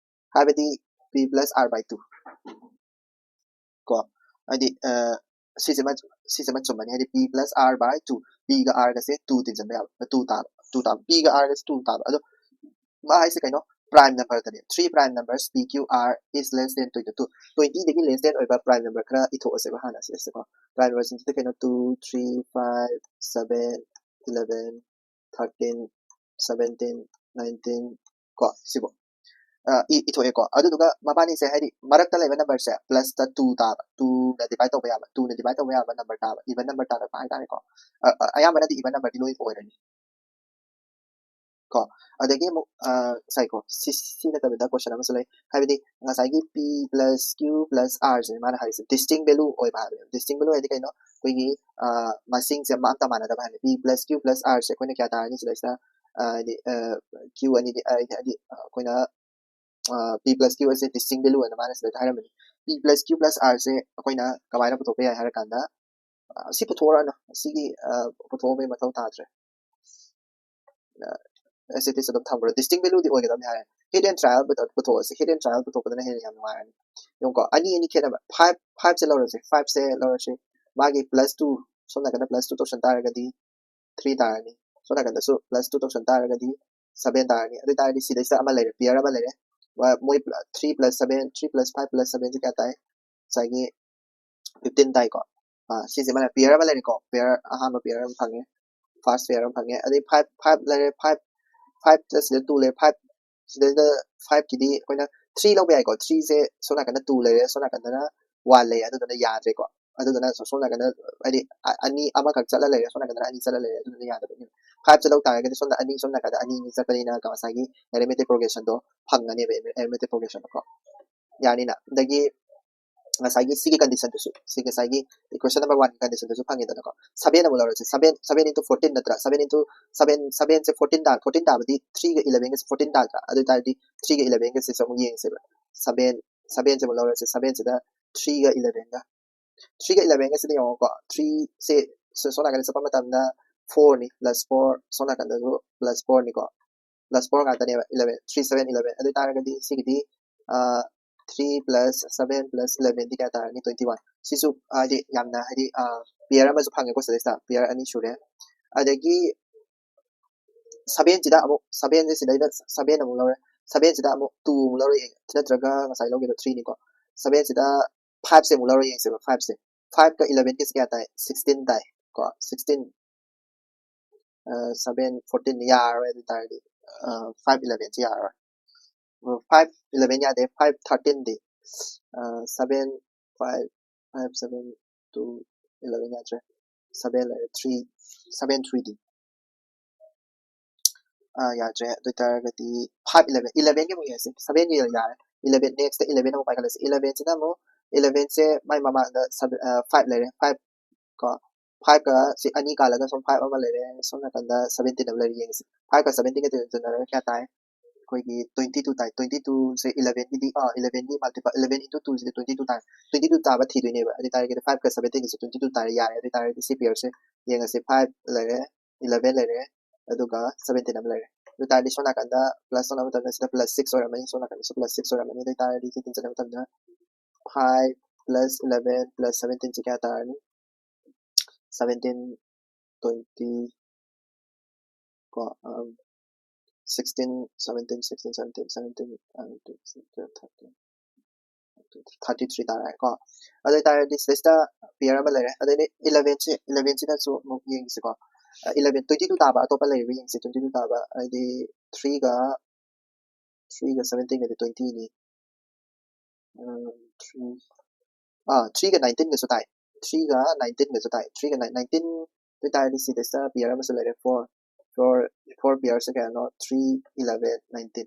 ꯍꯥꯏꯕꯗꯤ p plus r by two ꯀꯣ, ꯍꯥꯏꯗꯤ ꯁꯤꯁꯤꯃ ꯁꯤꯁꯤꯃ ꯆꯨꯝꯃꯅꯤ, ꯍꯥꯏꯗꯤ p plus r by two, ꯄꯤꯒ ꯑꯥꯔꯒꯁꯦ ꯇꯨ ꯇꯤꯟꯁꯤꯟꯕ ꯌꯥꯕ, ꯇꯨ ꯇꯥꯕ, ꯇꯨ ꯇꯥꯕ, ꯄꯤꯒ ꯑꯥꯔꯒꯁꯦ ꯇꯨ ꯇꯥꯕ꯫ ꯑꯗꯣ ꯃꯥ ꯍꯥꯏꯁꯦ ꯀꯩꯅꯣ? Prime ꯅꯝꯕꯔꯗꯅꯦ꯫ Three prime numbers p q r is less than twenty two꯫ ꯇ꯭ꯋꯦꯟꯇꯤꯗꯒꯤ ꯂꯦꯁ ꯗꯦꯟ ꯑꯣꯏꯕ ꯄ꯭ꯔꯥꯏꯝ ꯅꯝꯕꯔ ꯈꯔ ꯏꯊꯣꯛꯑꯁꯦꯕ ꯍꯥꯟꯅ ꯁꯤꯗꯁꯦꯀꯣ꯫ ꯄ꯭ꯔꯥꯏꯝ ꯅꯝꯕꯔꯁꯤꯡꯁꯤꯗ ꯀꯩꯅꯣ? Two, three, five, seven, eleven, thirteen, seventeen, nineteen ꯀꯣ, ꯁꯤꯕꯨ ꯏ ꯏꯊꯣꯛꯑꯦꯀꯣ꯫ ꯑꯗꯨꯗꯨꯒ ꯃꯕꯥꯅꯤꯁꯦ ꯍꯥꯏꯗꯤ ꯃꯔꯛꯇ ꯂꯩꯕ ꯅꯝꯕꯔꯁꯦ ꯄ꯭ꯂꯁꯇ ꯇꯨ ꯇꯥꯕ, ꯇꯨꯅ ꯗꯤꯚꯥꯏꯠ ꯇꯧꯕ ꯌꯥꯕ, ꯇꯨꯅ ꯗꯤꯚꯥꯏꯠ ꯇꯧꯕ ꯌꯥꯕ ꯅꯝꯕꯔ ꯇꯥꯕ, ꯏꯚꯟ ꯅꯝꯕꯔ ꯇꯥꯔꯛꯄ ꯍꯥꯏꯇꯥꯔꯦꯀꯣ꯫ ꯑꯌꯥꯝꯕꯅꯗꯤ ꯏꯚꯟ ꯅꯝꯕꯔꯗꯤ ꯂꯣꯏ ꯑꯣꯏꯔꯅꯤ꯫ ꯀꯣ꯫ ꯑꯗꯒꯤ ꯑꯃꯨꯛ ꯉꯁꯥꯏꯀꯣ, ꯁꯤ ꯁꯤ ꯅꯠꯇꯕꯤꯗ ꯀꯣꯏꯁꯟ ꯑꯃꯁꯨ ꯂꯩ꯫ ꯍꯥꯏꯕꯗꯤ ꯉꯁꯥꯏꯒꯤ P plus Q plus R ꯁꯦ ꯃꯥꯅ ꯍꯥꯏꯔꯤꯁꯦ ꯗꯤꯁꯇꯤꯡ ꯚꯦꯂꯨ ꯑꯣꯏꯕ ꯍꯥꯏꯕꯅꯦꯕ꯫ ꯗꯤꯁꯇꯤꯡ ꯚꯦꯂꯨ ꯍꯥꯏꯗꯤ ꯀꯩꯅꯣ? ꯑꯩꯈꯣꯏꯒꯤ ꯃꯁꯤꯡꯁꯦ ꯑꯝꯇ ꯃꯥꯟꯅꯗꯕ ꯍꯥꯏꯕꯅꯦ꯫ P plus Q plus R ꯁꯦ ꯑꯩꯈꯣꯏꯅ ꯀꯌꯥ ꯇꯥꯔꯅꯤ ꯁꯤꯗꯩꯁꯤꯗ? ꯍꯥꯏꯗꯤ Q ꯑꯅꯤꯗꯤ, ꯍꯥꯏꯗꯤ ꯑꯩꯈꯣꯏꯅ P plus Q ꯑꯁꯦ ꯗꯤꯁꯇꯤꯡ ꯚꯦꯂꯨ ꯑꯣꯏꯅ ꯃꯥꯅ ꯁꯤꯗ ꯍꯥꯏꯔꯝꯕꯅꯤ꯫ P plus Q plus R ꯁꯦ ꯑꯩꯈꯣꯏꯅ ꯀꯃꯥꯏꯅ ꯄꯨꯊꯣꯛꯄ ꯌꯥꯏ ꯍꯥꯏꯔ ꯀꯥꯟꯗ, ꯁꯤ ꯄꯨꯊꯣꯛꯑꯔꯅꯨ, ꯁꯤꯒꯤ ꯄꯨꯊꯣꯛꯑꯝꯕꯒꯤ ꯃꯊꯧ ꯇꯥꯗ꯭ꯔꯦ꯫ As it is ꯑꯗꯨꯝ ꯊꯝꯈ꯭ꯔꯣ꯫ ꯗꯤꯁꯇꯤꯡ ꯚꯦꯂꯨꯗꯤ ꯑꯣꯏꯒꯗꯕꯅꯤ ꯍꯥꯏꯔꯦ꯫ Hit and trial ꯄꯨꯊꯣꯛꯑꯁꯤ꯫ Hit and trial ꯄꯨꯊꯣꯛꯄꯗꯨꯅ ꯍꯦꯟꯅ ꯌꯥꯝ ꯅꯨꯡꯉꯥꯏꯔꯅꯤ꯫ ꯌꯦꯡꯉꯨꯀꯣ, ꯑꯅꯤ ꯑꯅꯤ ꯈꯦꯠꯅꯕ꯫ Five, five ꯁꯦ ꯂꯧꯔꯁꯦ꯫ Five ꯁꯦ ꯂꯧꯔꯁꯤ꯫ ꯃꯥꯒꯤ plus two, ꯁꯣꯝ ꯅꯥꯀꯟꯗ plus two ꯇꯧꯁꯟ ꯇꯥꯔꯒꯗꯤ three ꯇꯥꯔꯅꯤ꯫ ꯁꯣꯝ ꯅꯥꯀꯟꯗꯁꯨ plus two ꯇꯧꯁꯟ ꯇꯥꯔꯒꯗꯤ seven ꯇꯥꯔꯅꯤ꯫ ꯑꯗꯨ ꯑꯣꯏ ꯇꯥꯔꯗꯤ ꯁꯤꯗꯩꯁꯤꯗ ꯑꯃ ꯂꯩꯔꯦ, pair ꯑꯃ ꯂꯩꯔꯦ꯫ ꯃꯣꯏ three plus seven, three plus five plus seven ꯁꯤ ꯀꯌꯥ ꯇꯥꯏ? ꯉꯁꯥꯏꯒꯤ fifteen ꯇꯥꯏꯀꯣ꯫ ꯁꯤꯁꯦ ꯃꯥꯅ pair ꯑꯃ ꯂꯩꯔꯦꯀꯣ, pair, ꯑꯍꯥꯟꯕ pair ꯑꯃ ꯐꯪꯉꯦ, first pair ꯑꯃ ꯐꯪꯉꯦ꯫ ꯑꯗꯩ five, five ꯂꯩꯔꯦ꯫ Five, five ꯁꯤꯗ two ꯂꯩꯔꯦ꯫ Five ꯁꯤꯗꯩꯗ five ꯀꯤꯗꯤ ꯑꯩꯈꯣꯏꯅ three ꯂꯧꯕ ꯌꯥꯏꯀꯣ꯫ Three ꯁꯦ ꯁꯣꯝ ꯅꯥꯀꯟꯗ two ꯂꯩꯔꯦ, ꯁꯣꯝ ꯅꯥꯀꯟꯗꯅ one ꯂꯩ, ꯑꯗꯨꯗꯨꯅ ꯌꯥꯗ꯭ꯔꯦꯀꯣ꯫ ꯑꯗꯨꯗꯨꯅ ꯁꯣꯝ ꯅꯥꯀꯟꯗ, ꯍꯥꯏꯗꯤ ꯑꯅꯤ, ꯑꯃꯈꯛ ꯆꯠꯂ ꯂꯩꯔꯦ, ꯁꯣꯝ ꯅꯥꯀꯟꯗ ꯑꯅꯤ ꯆꯠꯂ ꯂꯩꯔꯦ, ꯑꯗꯨꯗꯨꯅ ꯌꯥꯗꯕꯅꯤ꯫ Five ꯁꯦ ꯂꯧ ꯇꯥꯔꯒꯗꯤ ꯁꯣꯝꯗ ꯑꯅꯤ, ꯁꯣꯝ ꯅꯥꯀꯟꯗ ꯑꯅꯤ, ꯑꯅꯤ ꯆꯠꯄꯅꯤꯅ ꯉꯁꯥꯏꯒꯤ arithmetic progressionꯗꯣ ꯐꯪꯒꯅꯦꯕ, arithmetic progressionꯗꯣ ꯀꯣ꯫ ꯌꯥꯅꯤꯅ꯫ ꯑꯗꯒꯤ ꯉꯁꯥꯏꯒꯤ ꯁꯤꯒꯤ conditionꯗꯨꯁꯨ, ꯁꯤ ꯉꯁꯥꯏꯒꯤ equation number one conditionꯗꯨꯁꯨ ꯐꯪꯉꯦꯗꯅꯀꯣ꯫ Seven ꯑꯃꯨꯛ ꯂꯧꯔꯁꯤ꯫ Seven, seven into fourteen ꯅꯠꯇ꯭ꯔꯥ? Seven into seven, sevenꯁꯦ fourteen ꯇꯥ, fourteen ꯇꯥꯕꯗꯤ threeꯒ elevenꯒꯁꯦ fourteen ꯇꯥꯗ꯭ꯔꯥ? ꯑꯗꯨ ꯑꯣꯏ ꯇꯥꯔꯗꯤ threeꯒ elevenꯒꯁꯤꯁꯨ ꯑꯃꯨꯛ ꯌꯦꯡꯁꯦꯕ꯫ Seven, sevenꯁꯦ ꯑꯃꯨꯛ ꯂꯧꯔꯁꯦ꯫ Sevenꯁꯤꯗ threeꯒ elevenꯒ, threeꯒ elevenꯒꯁꯤꯗ ꯌꯦꯡꯉꯣꯀꯣ꯫ Threeꯁꯦ ꯁꯣꯝ ꯅꯥꯀꯟꯗ ꯆꯠꯄ ꯃꯇꯝꯗ fourꯅꯤ, plus four, ꯁꯣꯝ ꯅꯥꯀꯟꯗꯁꯨ plus fourꯅꯤꯀꯣ꯫ Plus four ꯉꯥꯛꯇꯅꯦꯕ, eleven, three seven eleven꯫ ꯑꯗꯨ ꯑꯣꯏ ꯇꯥꯔꯒꯗꯤ ꯁꯤꯒꯤꯗꯤ three plus seven plus elevenꯗꯤ ꯀꯌꯥ ꯇꯥꯔꯅꯤ? Twenty one꯫ ꯁꯤꯁꯨ ꯍꯥꯏꯗꯤ ꯌꯥꯝꯅ ꯍꯥꯏꯗꯤ pair ꯑꯃꯁꯨ ꯐꯪꯉꯦꯀꯣ ꯁꯤꯗꯩꯁꯤꯗ, pair ꯑꯅꯤ ꯁꯨꯔꯦ꯫ ꯑꯗꯒꯤ sevenꯁꯤꯗ ꯑꯃꯨꯛ, sevenꯁꯦ ꯁꯤꯗꯩꯗ seven ꯑꯃꯨꯛ ꯂꯧꯔꯦ꯫ Sevenꯁꯤꯗ ꯑꯃꯨꯛ two ꯑꯃꯨꯛ ꯂꯧꯔꯦ, ꯅꯠꯇ꯭ꯔꯒ ꯉꯁꯥꯏ ꯂꯧꯈꯤꯕ threeꯅꯤꯀꯣ꯫ Sevenꯁꯤꯗ fiveꯁꯦ ꯑꯃꯨꯛ ꯂꯧꯔ ꯌꯦꯡꯁꯦꯕ꯫ Fiveꯁꯦ, fiveꯀ elevenꯒꯁꯦ ꯀꯌꯥ ꯇꯥꯏ? Sixteen ꯇꯥꯏ ꯀꯣ꯫ Sixteen, seven fourteen ꯌꯥꯔꯔꯣꯏ꯫ ꯑꯗꯨ ꯇꯥꯔꯗꯤ five elevenꯁꯦ ꯌꯥꯔꯔꯣꯏ꯫ Five eleven ꯌꯥꯗꯦ꯫ Five thirteenꯗꯤ, seven five, five seven two eleven ꯌꯥꯗ꯭ꯔꯦ꯫ Seven ꯂꯩꯔꯦ꯫ Three, seven threeꯗꯤ ꯑꯥ, ꯌꯥꯗ꯭ꯔꯦ꯫ ꯑꯗꯨ ꯑꯣꯏꯇꯥꯔꯒꯗꯤ five eleven, eleven ꯒꯤ ꯑꯃꯨꯛ ꯌꯦꯡꯉꯁꯤ꯫ Seven ꯒꯤ ꯌꯥꯔꯦ꯫ Eleven, next eleven ꯑꯃꯨꯛ ꯄꯥꯏꯈꯠꯂꯁꯤ꯫ Eleven ꯁꯤꯅ ꯑꯃꯨꯛ, eleven ꯁꯦ ꯃꯥꯏ ꯃꯃꯥꯡꯗ seven, ꯑꯥ, five ꯂꯩꯔꯦ꯫ Five ꯀꯣ, five ꯀ ꯁꯤ ꯑꯅꯤ ꯀꯥꯜꯂꯒ ꯁꯨꯝ five ꯑꯃ ꯂꯩꯔꯦ꯫ ꯁꯣꯝ ꯅꯥꯀꯟꯗ seventeen ꯑꯃ ꯂꯩꯔꯦ, ꯌꯦꯡꯉꯁꯤ꯫ Five ꯀ seventeen ꯒ ꯇꯣꯟꯖꯟꯅꯔꯒ ꯀꯌꯥ ꯇꯥꯏ? ꯑꯩꯈꯣꯏꯒꯤ twenty two ꯇꯥꯏ꯫ Twenty two ꯁꯦ eleven ꯒꯤꯗꯤ, ꯑꯥ, eleven ꯒꯤ multiple, eleven into two ꯁꯤꯗꯤ twenty two ꯇꯥꯏ꯫ Twenty two ꯇꯥꯕ ꯊꯤꯗꯣꯏꯅꯦꯕ꯫ ꯑꯗꯨ ꯑꯣꯏꯇꯥꯔꯒꯗꯤ five ꯀ seventeen ꯒꯁꯦ twenty two ꯇꯥꯔꯦ, ꯌꯥꯔꯦ꯫ ꯑꯗꯨ ꯑꯣꯏꯇꯥꯔꯒꯗꯤ ꯁꯤ pair ꯁꯦ ꯌꯦꯡꯉꯁꯤ꯫ Five ꯂꯩꯔꯦ, eleven ꯂꯩꯔꯦ, ꯑꯗꯨꯒ seventeen ꯑꯃ ꯂꯩꯔꯦ꯫ ꯑꯗꯨ ꯑꯣꯏꯇꯥꯔꯗꯤ ꯁꯣꯝ ꯅꯥꯀꯟꯗ plus ꯇꯧꯅꯕ ꯃꯇꯝꯗ ꯁꯤꯗ plus six ꯑꯣꯏꯔꯝꯃꯅꯤ, ꯁꯣꯝ ꯅꯥꯀꯟꯗꯁꯨ plus six ꯑꯣꯏꯔꯝꯃꯅꯤ꯫ ꯑꯗꯨ ꯑꯣꯏꯇꯥꯔꯗꯤ ꯁꯤ ꯇꯤꯟꯁꯤꯟꯅꯕ ꯃꯇꯝꯗ five plus eleven plus seventeen ꯁꯤ ꯀꯌꯥ ꯇꯥꯔꯅꯤ? Seventeen, twenty ꯀꯣ, um, sixteen, seventeen, sixteen, seventeen, seventeen, uh, twelve, thirteen, thirty three ꯇꯥꯔꯦꯀꯣ꯫ ꯑꯗꯨ ꯑꯣꯏꯇꯥꯔꯗꯤ ꯁꯤꯗꯩꯁꯤꯗ pair ꯑꯃ ꯂꯩꯔꯦ꯫ ꯑꯗꯩꯗꯤ eleven ꯁꯤ, eleven ꯁꯤꯗꯁꯨ ꯑꯃꯨꯛ ꯌꯦꯡꯁꯤꯀꯣ꯫ ꯑ, eleven, twenty two ꯇꯥꯕ ꯑꯇꯣꯞꯄ ꯂꯩꯔꯤꯕ ꯌꯦꯡꯁꯤ꯫ Twenty two ꯇꯥꯕ ꯍꯥꯏꯗꯤ three ꯒ, three ꯒ seventeen ꯒꯗꯤ twenty ꯅꯤ꯫ ꯎꯝ, three, ꯑꯥ, three ꯒ nineteen ꯒꯁꯨ ꯇꯥꯏ꯫ Three ꯒ nineteen ꯒꯁꯨ ꯇꯥꯏ꯫ Three ꯒ nine-, nineteen ꯑꯗꯨ ꯑꯣꯏꯇꯥꯔꯗꯤ ꯁꯤꯗꯩꯁꯤꯗ pair ꯑꯃꯁꯨ ꯂꯩꯔꯦ, four꯫ Four, four pair ꯁꯦ ꯀꯌꯥꯅꯣ? Three, eleven, nineteen꯫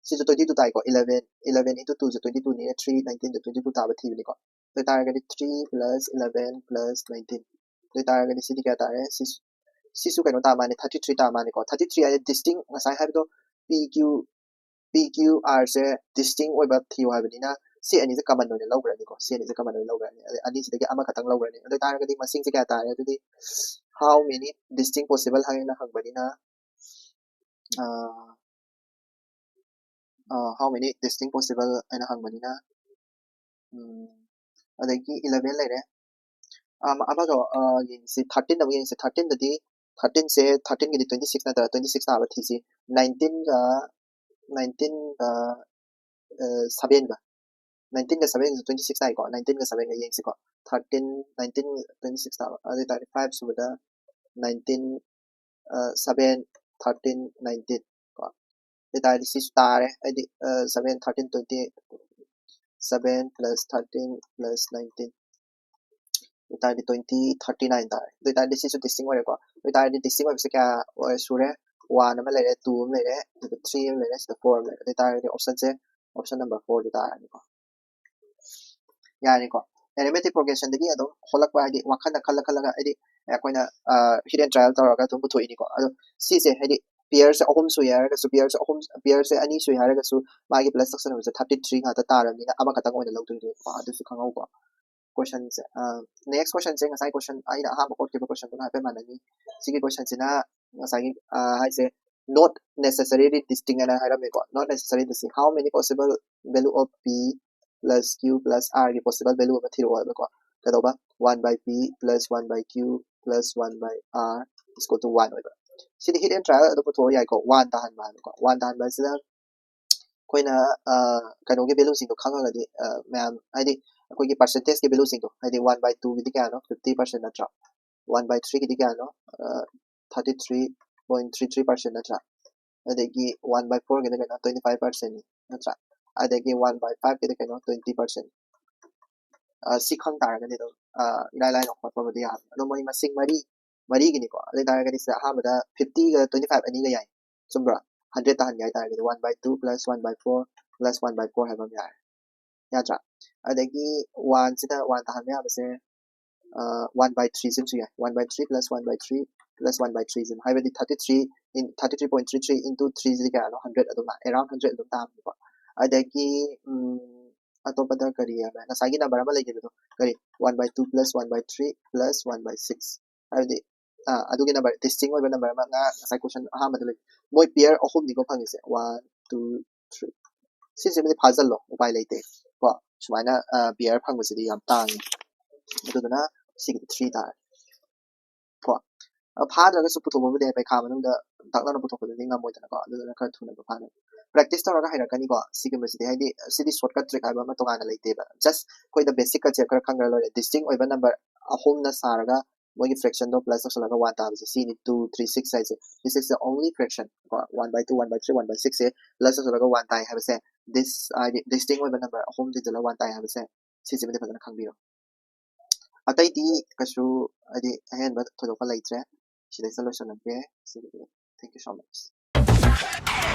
ꯁꯤꯁꯨ twenty two ꯇꯥꯏꯀꯣ꯫ Eleven, eleven into two ꯁꯦ twenty two ꯅꯤ, three, nineteen ꯗ twenty two ꯇꯥꯕ ꯊꯤꯕꯅꯤꯀꯣ꯫ ꯑꯗꯨ ꯑꯣꯏꯇꯥꯔꯒꯗꯤ three plus eleven plus nineteen꯫ ꯑꯗꯨ ꯑꯣꯏꯇꯥꯔꯒꯗꯤ ꯁꯤꯗꯤ ꯀꯌꯥ ꯇꯥꯔꯦ? ꯁꯤ, ꯁꯤꯁꯨ ꯀꯩꯅꯣ ꯇꯥ ꯃꯥꯜꯂꯦ, thirty three ꯇꯥ ꯃꯥꯜꯂꯦꯀꯣ꯫ Thirty three ꯍꯥꯏꯗꯤ distinct, ꯉꯁꯥꯏ ꯍꯥꯏꯕꯗꯣ P Q, P Q R ꯁꯦ distinct ꯑꯣꯏꯕ ꯊꯤꯌꯨ ꯍꯥꯏꯕꯅꯤꯅ ꯁꯤ ꯑꯅꯤꯁꯦ common ꯑꯣꯏꯅ ꯂꯧꯈ꯭ꯔꯅꯤꯀꯣ꯫ ꯁꯤ ꯑꯅꯤꯁꯦ common ꯑꯣꯏꯅ ꯂꯧꯈ꯭ꯔꯅꯤ꯫ ꯑꯗꯩ ꯑꯅꯤꯁꯤꯗꯒꯤ ꯑꯃꯈꯛꯇꯪ ꯂꯧꯈ꯭ꯔꯅꯤ꯫ ꯑꯗꯨ ꯑꯣꯏꯇꯥꯔꯒꯗꯤ ꯃꯁꯤꯡꯁꯦ ꯀꯌꯥ ꯇꯥꯔꯦ? ꯑꯗꯨꯗꯤ how many distinct possible ꯍꯥꯏꯅ ꯍꯪꯕꯅꯤꯅ, ꯑꯥ, ꯑꯥ, how many distinct possible ꯍꯥꯏꯅ ꯍꯪꯕꯅꯤꯅ, ꯎꯝ, ꯑꯗꯒꯤ eleven ꯂꯩꯔꯦ꯫ ꯑꯥ, ꯑꯃꯒ, ꯑꯥ, ꯌꯦꯡꯁꯤ, thirteen ꯑꯃꯨꯛ ꯌꯦꯡꯁꯤ꯫ Thirteen ꯗꯗꯤ, thirteen ꯁꯦ, thirteen ꯒꯤꯗꯤ twenty six ꯅꯠꯇ꯭ꯔꯥ? Twenty six ꯇꯥꯕ ꯊꯤꯁꯤ꯫ Nineteen ꯒ, nineteen ꯒ, ꯑꯥ, seven ꯒ꯫ Nineteen ꯒ seven ꯒꯁꯦ twenty six ꯇꯥꯏꯀꯣ꯫ Nineteen ꯒ seven ꯒ ꯌꯦꯡꯁꯤꯀꯣ꯫ Thirteen, nineteen, twenty six ꯇꯥꯕ꯫ ꯑꯗꯨ ꯑꯣꯏꯇꯥꯔꯗꯤ five ꯁꯨꯕꯗ nineteen, ꯑꯥ, seven, thirteen, nineteen ꯀꯣ꯫ ꯑꯗꯨ ꯑꯣꯏꯇꯥꯔꯗꯤ ꯁꯤꯁꯨ ꯇꯥꯔꯦ꯫ ꯍꯥꯏꯗꯤ, ꯑꯥ, seven, thirteen, twenty, seven plus thirteen plus nineteen꯫ ꯑꯗꯨ ꯑꯣꯏꯇꯥꯔꯗꯤ twenty, thirty nine ꯇꯥꯔꯦ꯫ ꯑꯗꯨ ꯑꯣꯏꯇꯥꯔꯗꯤ ꯁꯤꯁꯨ distinct ꯑꯣꯏꯔꯦꯀꯣ꯫ ꯑꯗꯨ ꯑꯣꯏꯇꯥꯔꯗꯤ distinct ꯑꯣꯏꯕꯁꯦ ꯀꯌꯥ ꯑꯣꯏ-, ꯁꯨꯔꯦ? one ꯑꯃ ꯂꯩꯔꯦ, two ꯑꯃ ꯂꯩꯔꯦ, ꯑꯗꯨꯒ three ꯑꯃ ꯂꯩꯔꯦ, ꯁꯤꯗ four ꯑꯃ ꯂꯩꯔꯦ꯫ ꯑꯗꯨ ꯑꯣꯏꯇꯥꯔꯒꯗꯤ option ꯁꯦ option number four ꯗꯨ ꯇꯥꯔꯅꯤꯀꯣ꯫ ꯌꯥꯔꯦꯀꯣ, arithmetic progression ꯗꯒꯤ ꯑꯗꯨꯝ ꯍꯣꯠꯂꯛꯄ, ꯍꯥꯏꯗꯤ ꯋꯥꯈꯜꯅ ꯈꯜꯂ ꯈꯜꯂꯒ, ꯍꯥꯏꯗꯤ ꯑꯩꯈꯣꯏꯅ hit and trial ꯇꯧꯔꯒ ꯑꯗꯨꯝ ꯄꯨꯊꯣꯛꯏꯅꯤꯀꯣ꯫ ꯑꯗꯣ ꯁꯤꯁꯦ ꯍꯥꯏꯗꯤ pair ꯁꯦ ꯑꯍꯨꯝ ꯁꯨꯏ ꯍꯥꯏꯔꯒꯁꯨ, pair ꯁꯦ ꯑꯍꯨꯝ, pair ꯁꯦ ꯑꯅꯤ ꯁꯨꯏ ꯍꯥꯏꯔꯒꯁꯨ, ꯃꯥꯒꯤ plus ꯇꯧꯁꯟꯅꯕꯁꯦ thirty three ꯉꯥꯛꯇ ꯇꯥꯔꯕꯅꯤꯅ ꯑꯃꯈꯛꯇꯪ ꯑꯣꯏꯅ ꯂꯧꯗꯣꯏꯅꯦꯕꯀꯣ꯫ ꯑꯗꯨꯁꯨ ꯈꯪꯍꯧꯀꯣ꯫ Question ꯁꯦ next question ꯁꯦ ꯉꯁꯥꯏ question ꯑꯩꯅ ꯑꯍꯥꯟꯕ ꯍꯣꯠꯈꯤꯕ question ꯗꯨꯒ ꯍꯥꯏꯐꯦꯠ ꯃꯥꯟꯅꯅꯤ꯫ ꯁꯤꯒꯤ question ꯁꯤꯅ ꯉꯁꯥꯏꯒꯤ ꯍꯥꯏꯁꯦ not necessarily distinct ꯍꯥꯏꯅ ꯍꯥꯏꯔꯝꯃꯦꯀꯣ꯫ Not necessarily distinct, how many possible value of p plus q plus r ꯒꯤ possible value ꯑꯃ ꯊꯤꯔꯛꯑꯣ ꯍꯥꯏꯕꯀꯣ꯫ ꯀꯩꯗꯧꯕ? One by p plus one by q plus one by r is equal to one ꯑꯣꯏꯕ꯫ ꯁꯤꯗꯤ hit and trial ꯑꯗꯨꯝ ꯄꯨꯊꯣꯛꯑ ꯌꯥꯏꯀꯣ꯫ One ꯇꯥꯍꯟꯕ ꯍꯥꯏꯕꯀꯣ꯫ One ꯇꯥꯍꯟꯕ ꯑꯁꯤꯗ ꯑꯩꯈꯣꯏꯅ ꯀꯩꯅꯣꯒꯤ value ꯁꯤꯡꯗꯣ ꯈꯪꯉꯒꯗꯤ, ꯃꯌꯥꯝ ꯍꯥꯏꯗꯤ ꯑꯩꯈꯣꯏꯒꯤ percentage ꯀꯤ value ꯁꯤꯡꯗꯣ, ꯍꯥꯏꯗꯤ one by two ꯒꯤꯗꯤ ꯀꯌꯥꯅꯣ? Fifty percent ꯅꯠꯇ꯭ꯔꯥ? One by three ꯒꯤꯗꯤ ꯀꯌꯥꯅꯣ? Thirty three point three three percent ꯅꯠꯇ꯭ꯔꯥ? ꯑꯗꯒꯤ one by four ꯒꯤꯗꯤ ꯀꯩꯅꯣ? Twenty five percent ꯅꯤ ꯅꯠꯇ꯭ꯔꯥ? ꯑꯗꯒꯤ one by five ꯒꯤꯗꯤ ꯀꯩꯅꯣ? Twenty percent꯫ ꯁꯤ ꯈꯪ ꯇꯥꯔꯒꯗꯤ ꯑꯗꯨꯝ ꯏꯔꯥꯏ ꯂꯥꯏꯅ ꯍꯣꯠꯄꯕꯨꯗꯤ ꯌꯥꯕꯅꯤ꯫ ꯑꯗꯣ ꯃꯣꯏ ꯃꯁꯤꯡ ꯃꯔꯤ, ꯃꯔꯤꯒꯤꯅꯤꯀꯣ꯫ ꯑꯗꯨ ꯑꯣꯏꯇꯥꯔꯒꯗꯤ ꯁꯤꯗ ꯑꯍꯥꯟꯕꯗ fifty ꯒ twenty five ꯑꯅꯤꯒ ꯌꯥꯏ, ꯆꯨꯝꯕ꯭ꯔꯥ? Hundred ꯇꯥꯍꯟꯒꯦ ꯍꯥꯏꯇꯥꯔꯒꯗꯤ one by two plus one by four plus one by four ꯍꯥꯏꯕ ꯑꯃ ꯌꯥꯔꯦ, ꯌꯥꯗ꯭ꯔꯥ? ꯑꯗꯒꯤ one ꯁꯤꯗ one ꯇꯥꯍꯟꯕ ꯌꯥꯕꯁꯦ one by three ꯁꯤꯃꯁꯨ ꯌꯥꯏ꯫ One by three plus one by three plus one by three ꯁꯤꯃ, ꯍꯥꯏꯕꯗꯤ thirty three in thirty three point three three into three ꯁꯤꯗꯤ ꯀꯌꯥꯅꯣ? Hundred ꯑꯗꯨꯝ ꯂꯥꯛꯑꯦ, around hundred ꯑꯗꯨꯝ ꯇꯥꯕꯅꯤꯀꯣ꯫ ꯑꯗꯒꯤ ꯑꯇꯣꯞꯄꯗ ꯀꯔꯤ ꯍꯥꯏꯕ? ꯉꯁꯥꯏꯒꯤ number ꯑꯃ ꯂꯩꯈꯤꯕꯗꯣ, ꯀꯔꯤ? One by two plus one by three plus one by six꯫ ꯍꯥꯏꯕꯗꯤ ꯑꯗꯨꯒꯤ number, distinct ꯑꯣꯏꯕ number ꯑꯃ ꯉꯁꯥꯏ question ꯑꯍꯥꯟꯕꯗ ꯂꯩ꯫ ꯃꯣꯏ pair ꯑꯍꯨꯝꯅꯤꯀꯣ ꯐꯪꯉꯤꯁꯦ, one, two, three꯫ ꯁꯤꯁꯤꯃꯗꯤ ꯐꯥꯖꯤꯜꯂꯣ, ꯎꯄꯥꯏ ꯂꯩꯇꯦ ꯀꯣ꯫ ꯁꯨꯃꯥꯏꯅ pair ꯐꯪꯕꯁꯤꯗꯤ ꯌꯥꯝ ꯇꯥꯡꯉꯤ꯫ ꯑꯗꯨꯗꯨꯅ ꯁꯤꯒꯤꯗꯤ three ꯇꯥꯔꯦ ꯀꯣ꯫ ꯐꯥꯗ꯭ꯔꯒꯁꯨ ꯄꯨꯊꯣꯛꯄꯕꯨꯗꯤ ꯌꯥꯏ, ꯄꯩꯈꯥ ꯃꯅꯨꯡꯗ ꯇꯥꯛꯅꯅ ꯄꯨꯊꯣꯛꯄꯗꯨꯗꯤ ꯉꯝꯃꯣꯏꯗꯅꯀꯣ꯫ ꯑꯗꯨꯗꯨꯅ ꯈꯔ ꯊꯨꯅ ꯐꯥꯅꯕ practice ꯇꯧꯔꯒ ꯍꯩꯔꯛꯀꯅꯤꯀꯣ꯫ ꯁꯤꯒꯨꯝꯕꯁꯤꯗꯤ ꯍꯥꯏꯗꯤ ꯁꯤꯗꯤ shortcut trick ꯍꯥꯏꯕ ꯑꯃ ꯇꯣꯉꯥꯟꯅ ꯂꯩꯇꯦꯕ꯫ Just ꯑꯩꯈꯣꯏꯗ basic concept ꯈꯔ ꯈꯪꯈ꯭ꯔ ꯂꯣꯏꯔꯦ꯫ Distinct ꯑꯣꯏꯕ number ꯑꯍꯨꯝꯅ ꯁꯥꯔꯒ ꯃꯣꯏꯒꯤ fraction ꯗꯣ plus ꯇꯧꯁꯜꯂꯒ one ꯇꯥꯕꯁꯦ ꯁꯤꯅꯤ, two, three, six ꯍꯥꯏꯁꯦ꯫ This is the only fraction ꯀꯣ꯫ One by two, one by three, one by six say plus ꯇꯧꯁꯜꯂꯒ one ꯇꯥꯏ ꯍꯥꯏꯕꯁꯦ, this ꯍꯥꯏꯗꯤ distinct ꯑꯣꯏꯕ number ꯑꯍꯨꯝ ꯇꯤꯟꯁꯤꯜꯂꯒ one ꯇꯥꯏ ꯍꯥꯏꯕꯁꯦ, ꯁꯤꯁꯤꯃꯗꯤ ꯐꯖꯅ ꯈꯪꯕꯤꯔꯣ꯫ ꯑꯇꯩꯗꯤ ꯀꯩꯁꯨ ꯍꯥꯏꯗꯤ ꯑꯍꯦꯟꯕ ꯊꯣꯏꯗꯣꯛꯄ ꯂꯩꯇ꯭ꯔꯦ꯫ ꯁꯤꯗꯩꯁꯤꯗ ꯂꯣꯏꯁꯤꯜꯂꯒꯦ ꯁꯤꯒꯤꯗꯤ꯫ Thank you so much.